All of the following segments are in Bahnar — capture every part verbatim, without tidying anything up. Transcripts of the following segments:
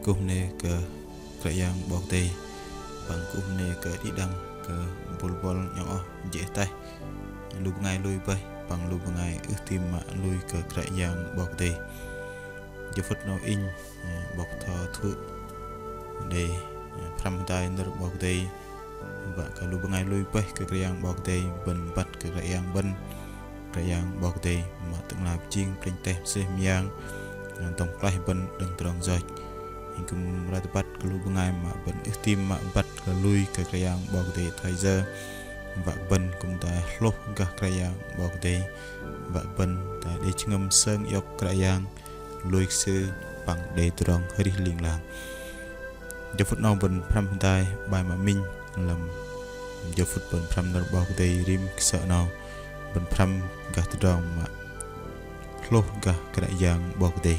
Kŭm nê kơ Kră Yang 'Bok Kei-Dei, păng kŭm nê kơ đĭ đăng kơ bôl bôl nhŏng oh jê̆ ataih lu bơngai lui bơih, păng lu bơngai ưh tam mă lui kơ Kră Yang 'Bok Kei-Dei. Jơ phŭt 'nâu inh, ơ, 'bok tho thư̆ đei, ơ, pơhrăm hơdai nơ̆r 'Bok Kei-Dei, wă kơ lu bơngai lui bơih kơ Kră Yang 'Bok Kei-Dei, bơ̆n băt kơ Kră Yang bơ̆n, Kră Yang 'Bok Kei-Dei mă tơ'ngla pơjing plĕnh teh mơsêh mơyang, ơ, dŏng klaih bơ̆n đơ̆ng tơdrong yoch. Inh kư̆m roi tơbăt kơ lu bơngai mă bơ̆n ưh tam mă băt kơ lui kơ Kră Yang 'Bok Kei-Dei thoi yơ, wă kơ bơ̆n kư̆m tai hlôh gah Kră Yang 'Bok Kei-Dei, wă kơ bơ̆n tai đei jơhngơ̆m sơng iŏk Kră Yang, lui kơ Sư păng đei tơdrong arih ling lang. Jơ phŭt 'nâu bơ̆n pơhrăm hơdai bai mă minh lăm jơ phŭt bơ̆n pơhrăm nơ̆r 'Bok Kei-Dei rim kơsơ̆ 'nâu, bơ̆n pơhrăm gah tơdrong mă hlôh gah Kră Yang 'Bok Kei-Dei.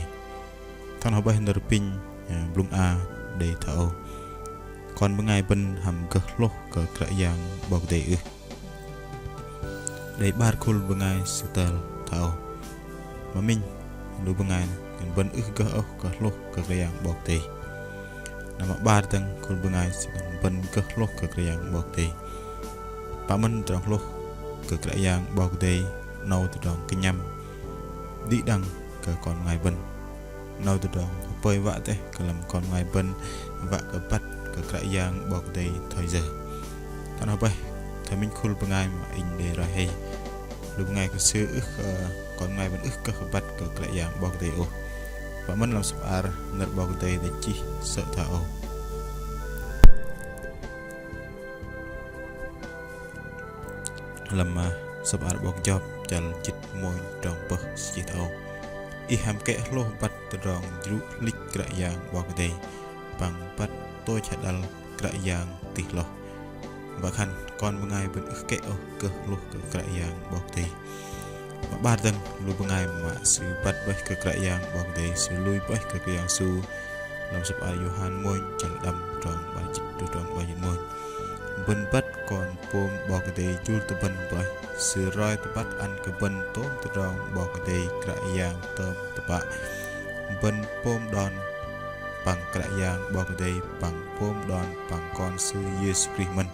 Thoi noh bơih nơ̆r apinh, ơ, blŭng a đei thoi âu: Kon bơngai bơ̆n hăm gơh hlôh kơ Kră Yang 'Bok Kei-Dei ưh? Đei 'bar khul bơngai sư tơl thoi âu. Mă minh, lu bơngai khan bơ̆n ưh gơh ôh kơ hlôh kơ Kră Yang 'Bok Kei-Dei. Na mă 'bar dơ̆ng khul bơngai sư khan bơ̆n gơh hlôh kơ Kră Yang 'Bok Kei-Dei. Pă mơ̆n tơdrong hlôh kơ Kră Yang 'Bok Kei-Dei 'nâu tơdrong kơnhăm đĭ đăng kơ kon bơngai bơ̆n. 'Nâu tơdrong hơpơi wă dêh kơ lăm kon bơngai bơ̆n wă kơ băt kơ Kră Yang 'Bok Kei-Dei thoi yơ. Thoi noh bơih, thoi minh khul bơngai mă inh đei roi hei. Lu bơngai kơ sư ưh, ơ, kon bơngai bơ̆n ưh kơ băt kơ Kră Yang 'Bok Kei-Dei ôh. Pă mơ̆n lăm sơ̆p ar nơ̆r 'Bok Kei-Dei đei chih sơ̆ thoi âu. Lăm, ơ, sơ̆p ar 'bok Jôp chăl jĭt mônh trong pơh sư chih thoi âu: Ih hăm kĕ hlôh băt tơdrong jrŭ hlĭch Kră Yang 'Bok Kei-Dei, păng băt tôch hơđăl Kră Yang tih hloh. Wă khan kon bơngai bơ̆n ưh kĕ ôh gơh hlôh kơ Kră Yang 'Bok Kei-Dei. Mă 'bar dơ̆ng lu bơngai mă sư băt bơih kơ Kră Yang 'Bok Kei-Dei, sư lui bơih kơ Kră Yang Yêsu. Lăm sơ̆p ar Yôhan mônh chăl đăm trong 'bar jĭt truh trong 'bar jĭt mônh: Bơ̆n băt Kon pôm 'Bok Kei-Dei jur tơ bơ̆n bơih, Sư roi tơbăt ăn kơ bơ̆n tôm tơdrong 'Bok Kei-Dei Kră Yang tơm tơpă. Bơ̆n pôm đon păng Kră Yang 'Bok Kei-Dei păng pôm đon păng Kon Sư Yêsu Krist mơ̆n.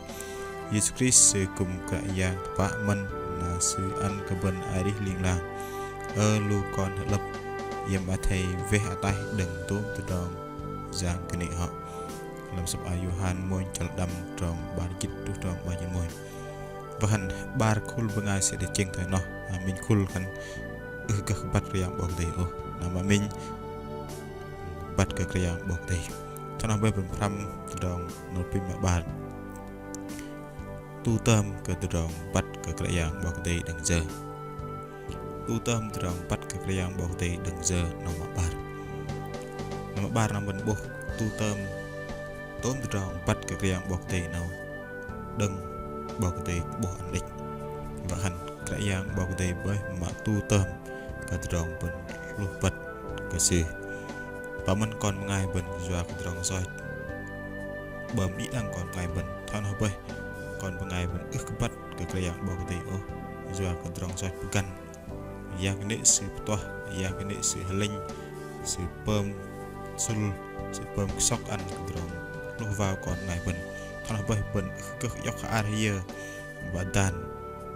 Yêsu Krist Sư kư̆m Kră Yang tơpă mơ̆n, na Sư ăn kơ bơ̆n arih ling lang. Ơ lu kon hơ'lơ̆p, iĕm athei weh ataih đơ̆ng tôm tơdrong yang kơnê̆ hŏ. Lăm sơ̆p ar Yôhan mônh chăl đăm trong 'bar jĭt truh trong 'bar jĭt mônh. Wă khan 'bar khul bơngai sư đei tơchĕng thoi noh, na minh khul khan ưh gơh băt Kră Yang 'Bok Kei-Dei ôh, na mă minh băt kơ Kră Yang 'Bok Kei-Dei. Thoi noh bơih bơ̆n pơhrăm tơdrong nơ̆r pinh mă 'bar. Tu tơm kơ tơdrong băt kơ Kră Yang 'Bok Kei-Dei đơ̆ng yơ. Tu tơm tơdrong băt kơ Kră Yang 'Bok Kei-Dei đơ̆ng yơ, nơ̆r mă 'bar. Nơ̆r mă 'bar nơ̆r bơ̆n 'bôh tu tơm tôm tơdrong băt kơ Kră Yang 'Bok Kei-Dei 'nâu đơ̆ng 'Bok Kei-Dei tơ'bôh ăn đĕch. Wă khan Kră Yang 'Bok Kei-Dei bơih mă tu tơm kơ tơdrong bơ̆n hlôh băt kơ Sư. Pă mơ̆n kon bơngai bơ̆n yua kơ tơdrong yoch 'bơm đĭ đăng kon bơngai bơ̆n. Thoi noh bơih kon bơngai bơ̆n ưh kơ băt kơ Kră Yang 'Bok Kei-Dei ôh yua kơ tơdrong yoch pơgăn. Yang kơnê̆ sư pơtuah, yang kơnê̆ sư hơlĕnh, sư pơm sŭl, sư pơm kơsŏk ăn kơ tơdrong hlôh wao kon bơngai bơ̆n. Thoi noh bơih bơ̆n ưh kơ gơh iŏk hơar hơyơ wă dan,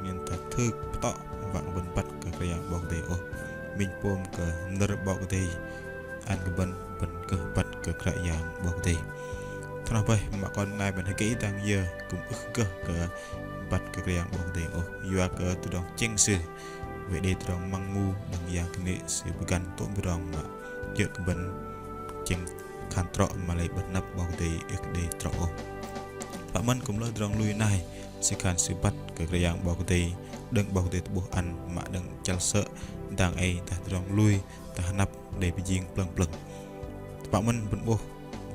nhen thoi thưk pơtŏ wă kơ bơ̆n băt kơ Kră Yang 'Bok Kei-Dei ôh. Minh pôm kơ nơ̆r 'Bok Kei-Dei ăn kơ bơ̆n, bơ̆n gơh băt kơ Kră Yang 'Bok Kei-Dei. Thoi noh bơih mă kon bơngai bơ̆n hơgei dang yơ kư̆m ưh gơh kơ băt kơ Kră Yang 'Bok Kei-Dei ôh yua kơ tơdrong tơchĕng sư wă đei tơdrong măng mu đơ̆ng yang kơnê̆ sư pơgăn tôm tơdrong mă kiơ̆ kơ bơ̆n tơchĕng khan trŏ mă lei bơ̆n năp 'Bok Kei-Dei ưh kơ đei trŏ ôh. Pă mơ̆n kư̆m lơ tơdrong lui nai sư khan sư băt kơ Kră Yang 'Bok Kei-Dei đơ̆ng 'Bok Kei-Dei tơ'bôh ăn mă đơ̆ng chăl sơ̆ dang ei dah tơdrong lui dah hơnăp đei pơjing plơ̆ng plơ̆ng. Tơpă mơ̆n bơ̆n 'bôh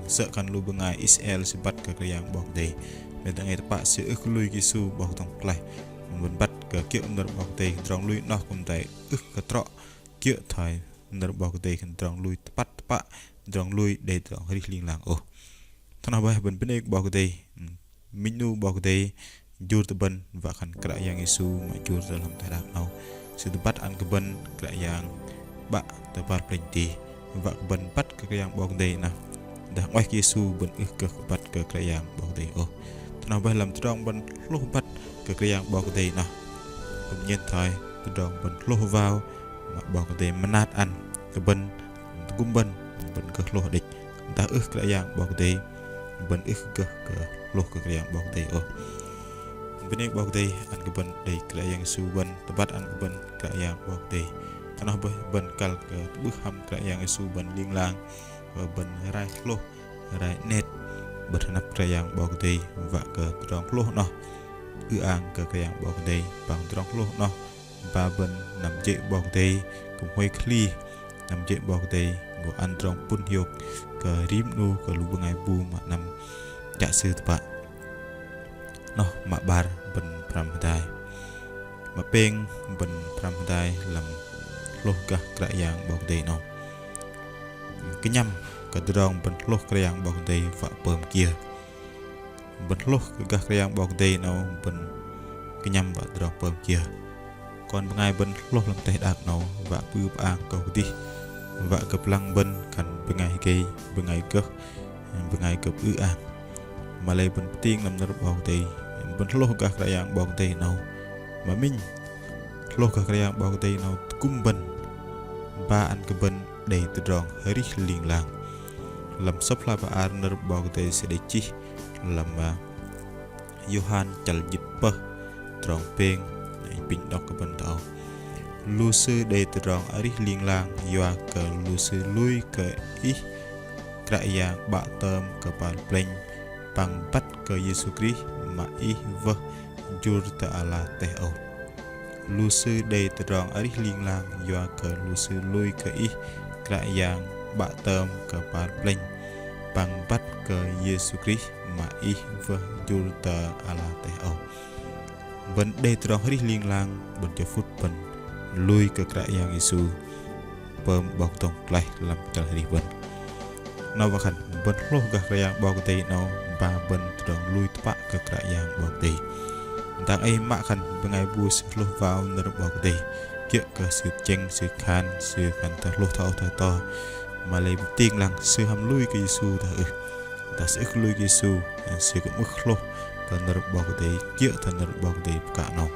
sơ̆ khan lu bơngai Israel sư băt kơ Kră Yang 'Bok Kei-Dei. Mă dang ei tơpă sư ưh kơ lui kơ Yêsu 'Bok dŏng pơklaih. Bơ̆n băt kơ kiơ̆ nơ̆r 'Bok Kei-Dei tơdrong lui noh kư̆m tai ưh kơ trŏ kiơ̆ thoi nơ̆r 'Bok Kei-Dei khan tơdrong lui tơpăt tơpă, tơdrong lui đei tơdrong arih ling lang ôh. Thoi noh bơih bơ̆n bơnê kơ 'Bok Kei-Dei. Minh 'nu 'Bok Kei-Dei jur tơ bơ̆n wă khan Kră Yang Yêsu mă jur tơ lăm teh đak 'nâu. Sư tơbăt ăn kơ bơ̆n Kră Yang 'Bă tơ kơpal plĕnh teh wă kơ bơ̆n băt kơ Kră Yang 'Bok Kei-Dei noh. Dah 'ngoaih kơ Yêsu bơ̆n ưh kơ gơh băt kơ Kră Yang 'Bok Kei-Dei ôh. Thoi noh bơih lăm tơdrong bơ̆n hlôh băt kơ Kră Yang 'Bok Kei-Dei noh, bơ̆n nhen thoi tơdrong bơ̆n hlôh wao mă 'Bok Kei-Dei mơnat ăn kơ bơ̆n, tơgŭm bơ̆n, bơ̆n gơh hlôh đĕch. Dah ưh Kră Yang 'Bok Kei-Dei, bơ̆n ưh gơh kơ hlôh kơ Kră Yang 'Bok Kei-Dei ôh. Bơnê 'Bok Kei-Dei ăn kơ bơ̆n đei Kră Yang Yêsu bơ̆n tơbăt ăn kơ bơ̆n Kră Yang 'Bok Kei-Dei. Thoi noh bơih bơ̆n kăl kơ tơ'bưh hăm Kră Yang Yêsu bơ̆n ling lang, bơ̆n rai hlôh, rai 'net, bơ̆n hơnăp Kră Yang 'Bok Kei-Dei, wă kơ tơdrong hlôh noh ư-ang kơ Kră Yang 'Bok Kei-Dei, păng tơdrong hlôh noh ba bơ̆n năm jê̆ 'Bok Kei-Dei, kư̆m huay kơ hli năm jê̆ 'Bok Kei-Dei, gô ăn tơdrong pŭn hiôk kơ rim 'nu kơ lu bơngai bu mă năm chă Sư tơpă. Noh mă 'bar bơ̆n pơhrăm hơdai. Mă pêng bơ̆n pơhrăm hơdai lăm hlôh gah Kră Yang 'Bok Kei-Dei 'nâu. Kơnhăm kơ tơdrong bơ̆n hlôh Kră Yang 'Bok Kei-Dei wă pơm kiơ. Bơ̆n hlôh kơ gah Kră Yang 'Bok Kei-Dei 'nâu bơ̆n kơnhăm wă tơdrong pơm kiơ. Kon bơngai bơ̆n hlôh lăm teh đak 'nâu wă pơư pơang kơ kơdih, wă kơ pơlăng bơ̆n khan bơngai hơgei, bơngai gơh, bơngai gơh ư-ang. Mă lei bơ̆n pơting lăm nơ̆r 'Bok Kei-Dei, bơ̆n hlôh gah Kră Yang 'Bok Kei-Dei 'nâu. Mă minh, hlôh gah Kră Yang 'Bok Kei-Dei 'nâu tơgŭm bơ̆n, ba ăn kơ bơ̆n đei tơdrong arih ling lang. Lăm sơ̆p hla bơar nơ̆r 'Bok Kei-Dei sư đei chih lăm, ơ, Yôhan chăl jĭt pơh trong pêng, inh apinh đŏk kơ bơ̆n tơ âu. Lu sư đei tơdrong arih ling lang, yua kơ lu sư lui kơ Ih Kră Yang 'Bă tơm kơpal plĕnh, păng băt kơ Yêsu Krist mă Ih wơh jur tơ ala teh âu. Lu sư đei tơdrong arih ling lang, yua kơ lu sư lui kơ Ih Kră Yang 'Bă tơm kơpal plĕnh, păng băt kơ Yêsu Krist mă Ih wơh jur tơ ala teh âu. Bơ̆n đei tơdrong arih ling lang, bơ̆n jơ phŭt bơ̆n lui kơ Kră Yang Yêsu pơm 'Bok dŏng pơklaih lăm chăl arih bơ̆n. 'Nâu wă khan bơ̆n hlôh gah Kră Yang 'Bok Kei-Dei 'nâu ba bơ̆n tơdrong lui tơpă kơ Kră Yang 'Bok Kei-Dei. Dang ei mă khan bơngai bu sư hlôh wao nơ̆r 'Bok Kei-Dei, kiơ̆ kơ sư tơchĕng, sư khan, sư khan tơ hlôh thoi âu thoi to. Mă lei pơting lăng sư hăm lui kơ Yêsu dah ưh. Dah sư ưh kơ lui kơ Yêsu, sư kư̆m ưh hlôh kơ nơ̆r 'Bok Kei-Dei, kiơ̆ tơ nơ̆r 'Bok Kei-Dei pơkă 'nâu.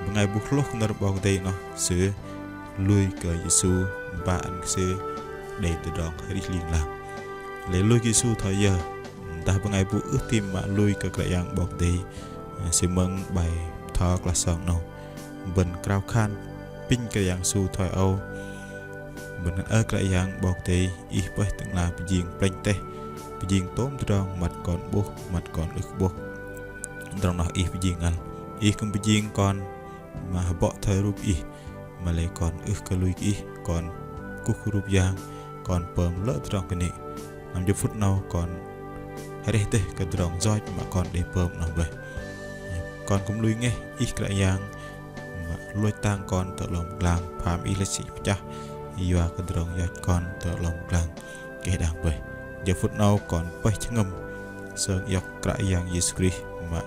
Bơngai bu hlôh kơ nơ̆r 'Bok Kei-Dei 'noh sư lui kơ Yêsu, ba ăn kơ sư đei tơdrong arih ling lang. Lei lui kơ Yêsu thoi yơ, dah bơngai bu ưh tam mă lui kơ Kră Yang 'Bok Kei-Dei, sư mơ̆ng bai bơtho klah song 'nâu. Bơ̆n krao khan apinh Kră Yang Yêsu thoi âu. Bơ̆n khan: Ơ Kră Yang 'Bok Kei-Dei, Ih pơih Tơ'ngla pơjing plĕnh teh, pơjing tôm tơdrong, măt kon 'bôh, măt kon ưh kơ 'bôh. Tơdrong noh Ih pơjing ngăl. Ih kư̆m pơjing kon mă hơbŏ thoi rup Ih. Mă lei kon ưh kơ lui kơ Ih, kon kuh kơ rup yang, kon pơm lơ tơdrong kơnê̆. Lăm jơ phŭt 'nâu kon areh dêh kơ tơdrong yoch mă kon đei pơm 'noh bơih. Kon kư̆m lui ngeh Ih Kră Yang mă lôch tang kon tơ 'long pơglang, pham Ih lĕch sĭ pơchah yua kơ tơdrong yoch kon tơ 'long pơglang keh đang bơih. Jơ phŭt 'nâu kon pơih jơhngơ̆m sơng iŏk Kră Yang Yêsu Krist mă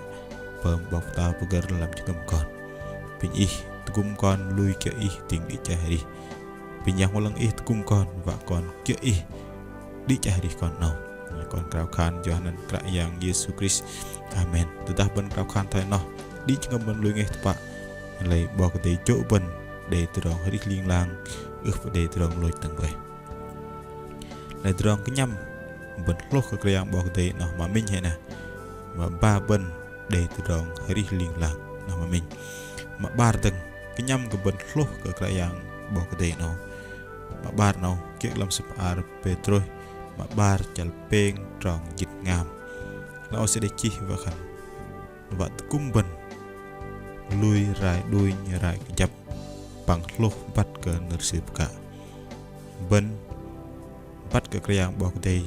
pơm 'Bok Pơtao pơgơ̆r lăm jơhngơ̆m kon. Apinh Ih tơgŭm kon lui kiơ̆ Ih dĭng đĭ chăl arih. Apinh Yang Bơhngol 'Lơ̆ng Ih tơgŭm kon, wă kon kiơ̆ Ih đĭ chăl arih kon 'nâu. Kon krao khan yua anăn Kră Yang Yêsu Krist. Amen. Tơdah bơ̆n krao khan thoi noh, đĭ jơhngơ̆m bơ̆n lui ngeh tơpă, lei 'Bok Kei-Dei jô̆ bơ̆n đei tơdrong arih ling lang, ưh pă đei tơdrong lôch dơ̆ng bơih. Lei tơdrong kơnhăm bơ̆n hlôh kơ Kră Yang 'Bok Kei-Dei 'noh mă minh hei nah. Mă ba bơ̆n đei tơdrong arih ling lang 'noh mă minh. Mă 'bar dơ̆ng, kơnhăm kơ bơ̆n hlôh kơ Kră Yang 'Bok Kei-Dei 'nâu. Mă 'bar 'nâu kiơ̆ lăm sơ̆p hla bơar Pêtrôs mă 'bar chăl pêng trong jĭt hngam. Lăm âu sư đei chih wă khan: Wă tơgŭm bơ̆n lui rai đunh rai kơjăp păng hlôh băt kơ nơ̆r Sư pơkă. Bơ̆n băt kơ Kră Yang 'Bok Kei-Dei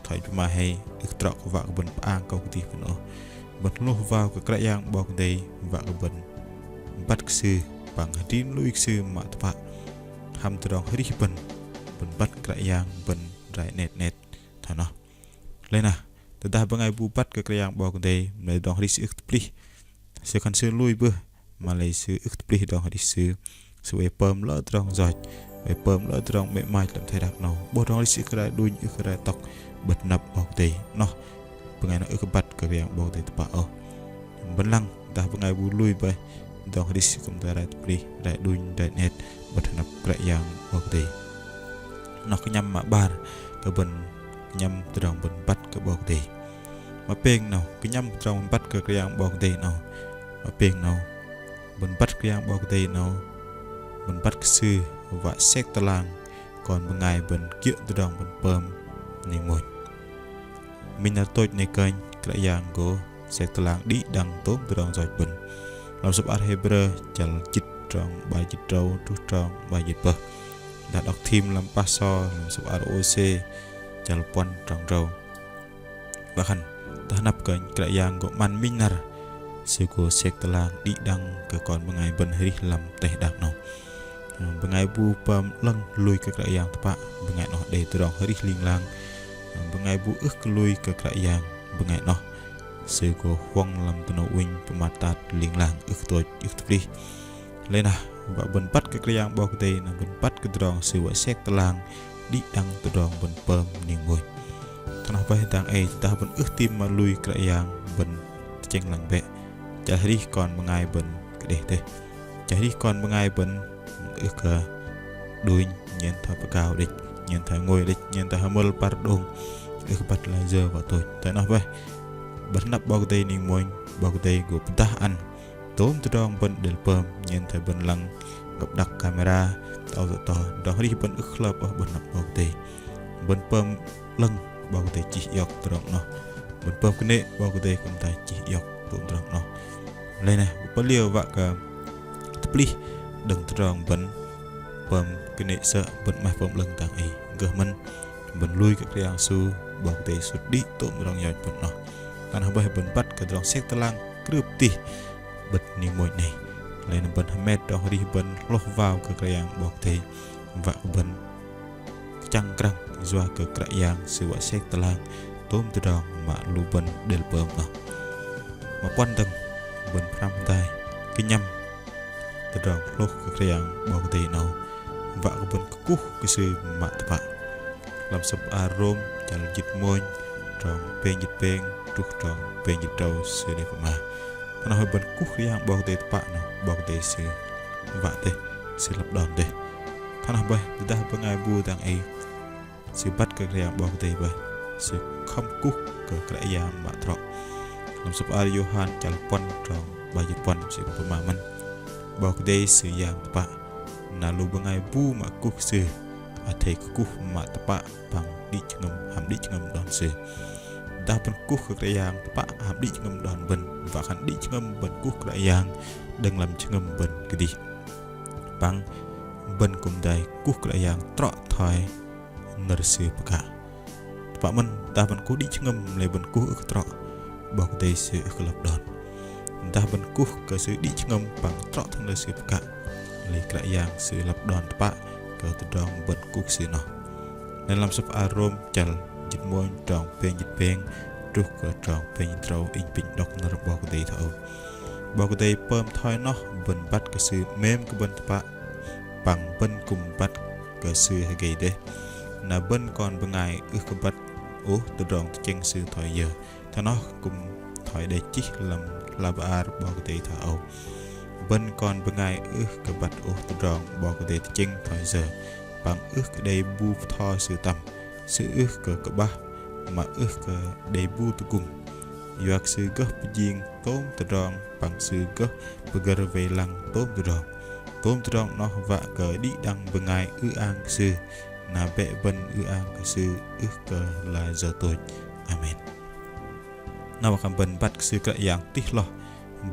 thoi pơma hei, ưh trŏ kơ wă kơ bơ̆n pơang akâu kơdih bơ̆n ôh. Bơ̆n hlôh wao kơ Kră Yang 'Bok Kei-Dei wă kơ bơ̆n băt kơ Sư păng adrin lui kơ Sư mă tơpă. Hăm tơdrong arih bơ̆n, bơ̆n băt Kră Yang bơ̆n rai 'net 'net thoi noh. Lei nah, tơdah bơngai bu băt kơ Kră Yang 'Bok Kei-Dei, mă lei tơdrong arih sư ưh tơplih. Sư khan sư lui bưh, mă lei sư ưh tơplih tơdrong arih sư. Sư oei pơm lơ tơdrong yoch. Wei pơm lơ tơdrong mĕ mach lăm teh đak 'nâu. 'Bôh tơdrong arih sĭ kơ rai đunh ưh kơ rai tŏk bơ̆t hơnăp 'Bok Kei-Dei. 'Noh bơngai 'noh ưh kơ băt kơ Kră Yang 'Bok Kei-Dei tơpă ôh. Bơ̆n lăng dah bơngai bu lui bơih tơdrong arih sĭ kư̆m tơ rai tơplih, rai đunh, rai 'net bơ̆t hơnăp Kră Yang 'Bok Kei-Dei. 'Noh kơnhăm mă 'bar kơ bơ̆n kơnhăm tơdrong bơ̆n băt kơ 'Bok Kei-Dei. Mă pêng 'nâu, kơnhăm tơdrong bơ̆n băt kơ Kră Yang 'Bok Kei-Dei 'nâu. Mă pêng 'nâu, bơ̆n băt Kră Yang 'Bok Kei-Dei 'nâu, bơ̆n băt kơ Sư wă sek tơlang kon bơngai bơ̆n kiơ̆ tơdrong bơ̆n pơm ning-mônh. Minh năr tôch 'nei kơnh Kră Yang gô sek tơlang đĭ đăng tôm tơdrong yoch bơ̆n. Lăm sơ̆p ar Hêbrơ chăl jĭt trong 'bar jĭt tơdrâu truh trong 'bar jĭt pơh. Dah đŏk thim lăm pah so lăm sơ̆p ar Kôlôse chăl puăn trong tơdrâu. Wă khan tơ hơnăp kơnh Kră Yang gô 'măn minh năr Sư gô sek tơlang đĭ đăng kơ kon bơngai bơ̆n arih lăm teh đak 'nâu. Bơngai bu pơm 'lơ̆ng lui kơ Kră Yang tơpă, bơngai 'noh đei tơdrong arih ling lang. Bơngai bu ưh kơ lui kơ Kră Yang, bơngai 'noh Sư gô huŏng lăm tơnâu ŭnh pơmat tat ling lang ưh kơ tôch ưh kơ tơplih. Lei na wă bơ̆n băt kơ Kră Yang 'Bok Kei-Dei na bơ̆n băt kơ tơdrong Sư wă sek tơlang đĭ đăng tơdrong bơ̆n pơm ning-mônh. Tơ 'noh bơih dang ei dah bơ̆n ưh tim mă lui Kră Yang bơ̆n tơchĕng lăng bĕ. Chăl arih kon bơngai bơ̆n kơdêh dêh. Chăl arih kon bơngai bơ̆n ưh kơ đunh, nhen thoi pơkao đĕch, nhen thoi ngôi đĕch, nhen thoi hơmơl păr đơ̆ng, ưh kơ băt layơ wă tôch. Tơ 'noh bơih bơ̆n hơnăp 'Bok Kei-Dei ning-mônh, 'Bok Kei-Dei gô pơdah ăn tôm tơdrong bơ̆n đei pơm, nhen thoi bơ̆n lăng gơ̆p đăk camera, tơ âu tơ to, tơdrong arih bơ̆n ưh kơ hlơp ôh bơ̆n hơnăp 'Bok Kei-Dei. Bơ̆n pơm 'lơ̆ng 'Bok Kei-Dei chih iŏk tơdrong 'noh. Bơ̆n pơm kơnê̆ 'Bok Kei-Dei kư̆m tai chih iŏk tôm tơdrong 'noh. Lei na pơm liơ wă kơ tơplih đơ̆ng tơdrong bơ̆n pơm kơnê̆ sơ̆ bơ̆n 'maih pơm 'lơ̆ng dang ei. Gơh mơ̆n bơ̆n lui kơ Kră Yang Yêsu, 'Bok Kei-Dei sŭt đĭ tôm tơdrong yoch bơ̆n 'noh. Tơ 'noh bơih bơ̆n băt kơ tơdrong sek tơlang krưp tih bơ̆t ning-mônh 'nei. Lei na bơ̆n hơmet tơdrong arih bơ̆n hlôh wao kơ Kră Yang 'Bok Kei-Dei wă kơ bơ̆n kơchăng krăng yua kơ Kră Yang Sư wă sek tơlang tôm tơdrong mă lu bơ̆n đei pơm 'noh. Mă puăn dơ̆ng bơ̆n pơhrăm hơdai kơnhăm tơdrong hlôh kơ Kră Yang 'Bok Kei-Dei 'nâu wă kơ bơ̆n kơkuh kơ Sư mă tơpă. Lăm sơ̆p ar Rôm chăl jĭt mônh trong pêng jĭt pêng truh trong pêng jĭt tơdrâu Sư 'nĕ pơma. Tơ 'noh bơ̆n kơkuh Kră Yang 'Bok Kei-Dei tơpă 'noh 'Bok Kei-Dei Sư wă dêh, Sư lăp đon dêh. Tơ 'noh bơih tơdah bơngai bu dang ei sư băt kơ Kră Yang 'Bok Kei-Dei bơih, sư khŏm kơkuh kơ Kră Yang mă trŏ. Lăm sơ̆p ar Yôhan chăl puăn trong 'bar jĭt puăn sư pơma mơ̆n. 'Bok Kei-Dei Sư Yang tơpă. Na lu bơngai bu mă kơkuh kơ Sư athei kơkuh mă tơpă păng đĭ jơhngơ̆m hăm đĭ jơhngơ̆m đon Sư. Dah bơ̆n kơkuh kơ Kră Yang tơpă hăm đĭ jơhngơ̆m đon bơ̆n, wă khan đĭ jơhngơ̆m bơ̆n kơkuh Kră Yang đơ̆ng lăm jơhngơ̆m bơ̆n kơdih. Păng bơ̆n kư̆m dai kơkuh Kră Yang trŏ thoi nơ̆r Sư pơkă. Tơpă mơ̆n dah bơ̆n kơkuh đĭ jơhngơ̆m lei bơ̆n kơkuh ưh kơ trŏ, 'Bok Kei-Dei Sư ưh kơ lăp đon. Dah bơ̆n kơkuh kơ Sư đĭ jơhngơ̆m păng trŏ thoi nơ̆r Sư pơkă, lei Kră Yang Sư lăp đon tơpă kơ tơdrong bơ̆n kơkuh Sư noh. Lei lăm sơ̆p ar Rôm chăl jĭt mônh trong pêng jĭt pêng truh kơ trong pêng jĭt tơdrâu inh pinh đŏk nơ̆r 'Bok Kei-Dei thoi âu. 'Bok Kei-Dei pơm thoi noh bơ̆n băt kơ Sư 'mêm kơ bơ̆n tơpă, păng bơ̆n kư̆m băt kơ Sư hơgei dêh. Na bơ̆n kon bơngai ưh kơ băt ôh tơdrong tơchĕng Sư thoi yơ. Thoi noh kư̆m thoi đei chih lăm hla bơar 'Bok Kei-Dei thoi âu. Bơ̆n kon bơngai ưh kơ băt ôh tơdrong 'Bok Kei-Dei tơchĕng thoi yơ, păng ưh kơ đei bu bơtho Sư tơm. Sư ưh kơ kơ'bah, mă ưh kơ đei bu tơgŭm. Yua kơ Sư gơh pơjing tôm tơdrong, păng Sư gơh pơgơ̆r wei lăng tôm tơdrong. Tôm tơdrong noh wă kơ đĭ đăng bơngai ư-ang kơ Sư, na bĕ bơ̆n ư-ang kơ Sư ưh kơ layơ tôch. Amen. Na wă kơ bơ̆n băt kơ Sư Kră Yang tih hloh,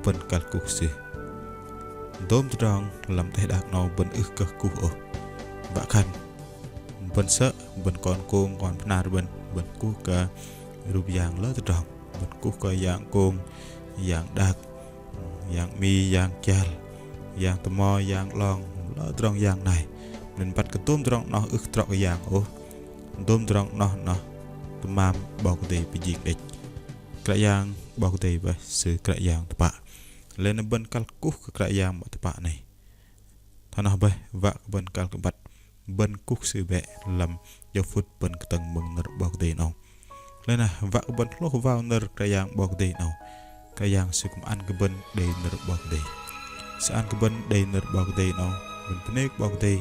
bơ̆n kăl kơkuh Sư. Dôm tơdrong lăm teh đak 'nâu bơ̆n ưh kơ kơkuh ôh. Wă khan bơ̆n sơ̆, bơ̆n kon kông, kon pơhnar bơ̆n, bơ̆n kơkuh kơ rup yang lơ tơdrong. Bơ̆n kơkuh kơ yang kông, yang đak, yang 'mi, yang kial, yang tơmo, yang 'long, lơ tơdrong yang nai. Bơ̆n băt kơ dôm tơdrong noh ưh kơ trŏ kơ yang ôh. Dôm tơdrong noh, noh tơmam 'Bok Kei-Dei pơjing đĕch. Kră Yang 'Bok Kei-Dei bơih Sư Kră Yang tơpă. Lei na bơ̆n kăl kơkuh kơ Kră Yang mă tơpă 'nei. Thoi noh bơih wă kơ bơ̆n kăl kơ băt bơ̆n kuh sư bĕ lăm jơ phŭt bơ̆n kơtơ̆ng mơ̆ng nơ̆r 'Bok Kei-Dei 'nâu. Lei na wă kơ bơ̆n hlôh wao nơ̆r Kră Yang 'Bok Kei-Dei 'nâu, Kră Yang Sư kư̆m ăn kơ bơ̆n đei nơ̆r 'Bok Kei-Dei. Sư ăn kơ bơ̆n đei nơ̆r 'Bok Kei-Dei 'nâu, bơ̆n bơnê kơ 'Bok Kei-Dei.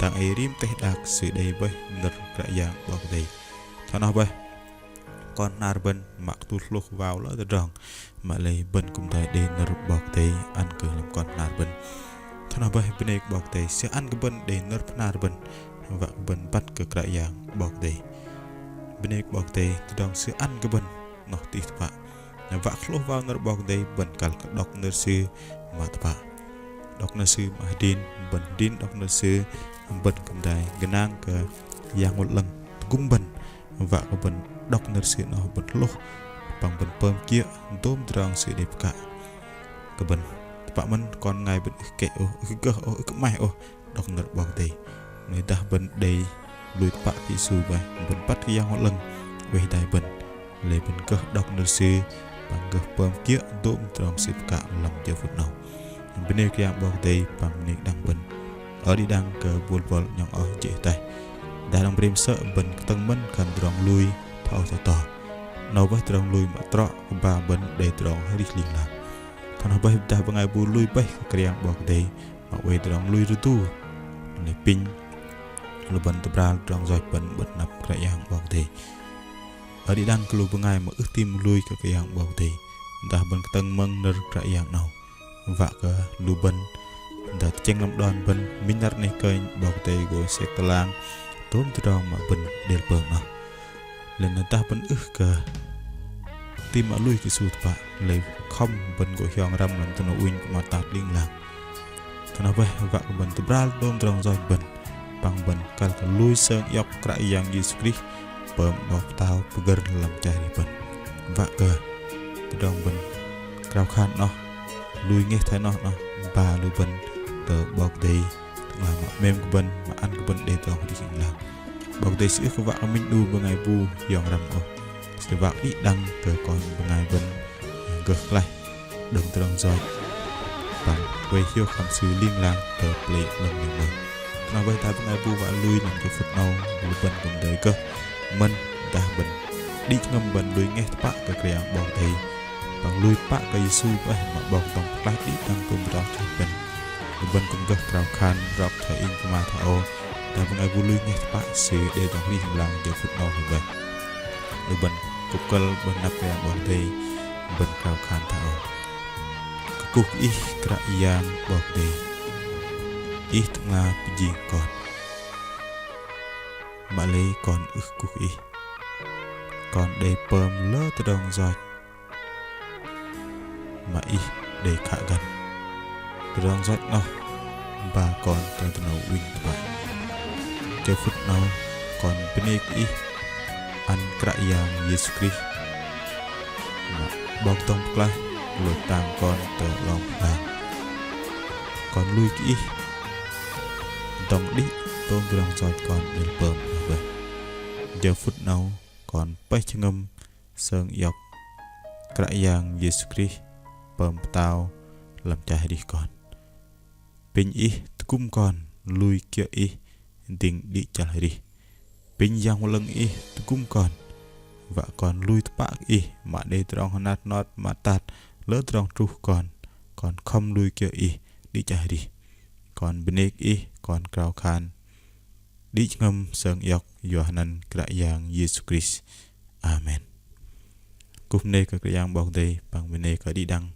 Dang ei rim teh đak sư đei bơih nơ̆r Kră Yang 'Bok Kei-Dei. Thoi noh bơih, kon hnar bơ̆n mă kơtul hlôh wao lơ tơdrong, mă lei bơ̆n kư̆m dai đei nơ̆r 'Bok Kei-Dei ăn kơ lăm kon hnar bơ̆n. Thoi noh bơih, bơnê kơ 'Bok Kei-Dei, Sư ăn kơ bơ̆n đei nơ̆r pơhnar bơ̆n, wă kơ bơ̆n băt kơ Kră Yang 'Bok Kei-Dei. Bơnê kơ 'Bok Kei-Dei, tơdrong Sư ăn kơ bơ̆n noh tih tơpă. Wă kơ hlôh wao nơ̆r 'Bok Kei-Dei, bơ̆n kăl kơ đŏk nơ̆r Sư mă tơpă. Đŏk nơ̆r Sư mă hơdrin, bơ̆n hơdrin đŏk nơ̆r Sư, bơ̆n kư̆m dai gơnang kơ Yang Bơhngol 'Lơ̆ng tơgŭm bơ̆n, wă kơ bơ̆n đŏk nơ̆r Sư noh bơ̆n hlôh, păng bơ̆n pơm kiơ̆ dôm tơdrong Sư đei pơkă kơ bơ̆n. Tơpă mơ̆n kon bơngai bơ̆n ưh kĕ ôh, ưh kơ gơh ôh, ưh kơ 'maih ôh đŏk nơ̆r 'Bok Kei-Dei. Noh dah bơ̆n đei lui tơpă kơ Yêsu bơih, bơ̆n băt kơ Yang Bơhngol 'Lơ̆ng oei hơdai bơ̆n, lei bơ̆n gơh đŏk nơ̆r Sư, păng gơh pơm kiơ̆ dôm tơdrong Sư pơkă lăm jơ phŭt 'nâu. Bơnê kơ Kră Yang 'Bok Kei-Dei păng bơnê kơ đĭ đăng bơ̆n. Ơ đĭ đăng kơ bôl bôl 'nhŏng oh jê̆ ataih. Dah đăng 'brem sơ̆ bơ̆n kơtơ̆ng mơ̆n khan tơdrong lui thoi âu thoi to. 'Nâu bơih tơdrong lui mă trŏ kơ ba bơ̆n đei tơdrong arih ling lang. Thoi noh bơih dah bơngai bu lui bơih kơ Kră Yang 'Bok Kei-Dei mă oei tơdrong lui rơdu. Lei apinh lu bơ̆n tơbral tơdrong yoch bơ̆n, bơ̆n năp Kră Yang 'Bok Kei-Dei. Ơ đĭ đăng kơ lu bơngai mă ưh tam lui kơ Kră Yang 'Bok Kei-Dei. Dah bơ̆n kơtơ̆ng mơ̆ng nơ̆r Kră Yang 'nâu, wă kơ lu bơ̆n dah tơchĕng lăm đon bơ̆n, minh năr 'nâu kơnh 'Bok Kei-Dei gô sek tơlang dôm tơdrong mă bơ̆n đei pơm noh. Lei na dah bơ̆n ưh kơ tam mă lui kơ Yêsu tơpă, lei khŏm bơ̆n gô hiong răm lăm tơnuh ŭnh pơmat tat ling lang. Thoi noh bơih wă kơ bơ̆n tơbral dôm tơdrong yoch bơ̆n, păng bơ̆n kăl kơ lui sơng iŏk Kră Yang Yêsu Krist pơm 'Bok Pơtao pơgơ̆r lăm chăl arih bơ̆n. Wă kơ tơdrong bơ̆n krao khan noh, lui ngeh thoi noh noh, ba lu bơ̆n tơ 'Bok Kei-Dei, Tơ'ngla mă 'mêm kơ bơ̆n, mă ăn kơ bơ̆n đei tơdrong arih ling lang. 'Bok Kei-Dei Sư ưh kơ wă kơ minh 'nu bơngai bu hiong răm ôh. Sư wă kơ đĭ đăng kơ kon bơngai bơ̆n gơh klaih đơ̆ng tơdrong yoch, păng oei hiôk hăm Sư ling lang tơ pơlei 'lơ̆ng ling lang. Noh bơih dah bơngai bu wă lui lăm jơ phŭt 'nâu, lu bơ̆n kư̆m dai gơh mơ̆n dah bơ̆n đĭ jơhngơ̆m bơ̆n lui ngeh tơpă kơ Kră Yang 'Bok Kei-Dei, păng lui tơpă kơ Yêsu bơih mă 'Bok dŏng pơklaih đĭ đăng tôm tơdrong yoch bơ̆n. Lu bơ̆n kư̆m gơh krao khan rok thoi inh pơma thoi âu, dah bơngai bu lui ngeh tơpă sư đei tơdrong arih ling lang jơ phŭt 'nâu lu bơ̆n. Lu bơ̆n kŭp kơ̆l bơ̆n năp Kră Yang 'Bok Kei-Dei, bơ̆n krao khan thoi âu. Kơkuh kơ Ih Kră Yang 'Bok Kei-Dei, Ih Tơ'ngla pơjing kon. Mă lei kon ưh kuh kơ Ih. Kon đei pơm lơ tơdrong yoch mă Ih đei khă găn. Tơdrong yoch noh ba kon tơ tơnuh ŭnh tơpă. Jơ phŭt 'nâu kon bơnê kơ Ih ăn Kră Yang Yêsu Krist mă 'Bok dŏng pơklaih lôch tang kon tơ 'long pơglang. Kon lui kơ Ih dŏng đĭ tôm tơdrong yoch kon đei pơm noh bơih. Jơ phŭt 'nâu kon pơih jơhngơ̆m sơng iŏk Kră Yang Yêsu Krist pơm Pơtao lăm chăl arih kon. Apinh Ih tơgŭm kon lui kiơ̆ Ih dĭng đĭ chăl arih. Apinh Yang Bơhngol 'Lơ̆ng Ih tơgŭm kon, wă kon lui tơpă kơ Ih, mă đei tơdrong hơnat hơnot pơmat tat lơ tơdrong truh kon, kon khŏm lui kiơ̆ Ih đĭ chăl arih. Kon bơnê kơ Ih, kon krao khan đĭ jơhngơ̆m sơng iŏk yua hơnăn Kră Yang Yêsu Krist. Amen. Kŭp bơnê kơ Kră Yang 'Bok Kei-Dei, păng bơnê kơ đĭ đăng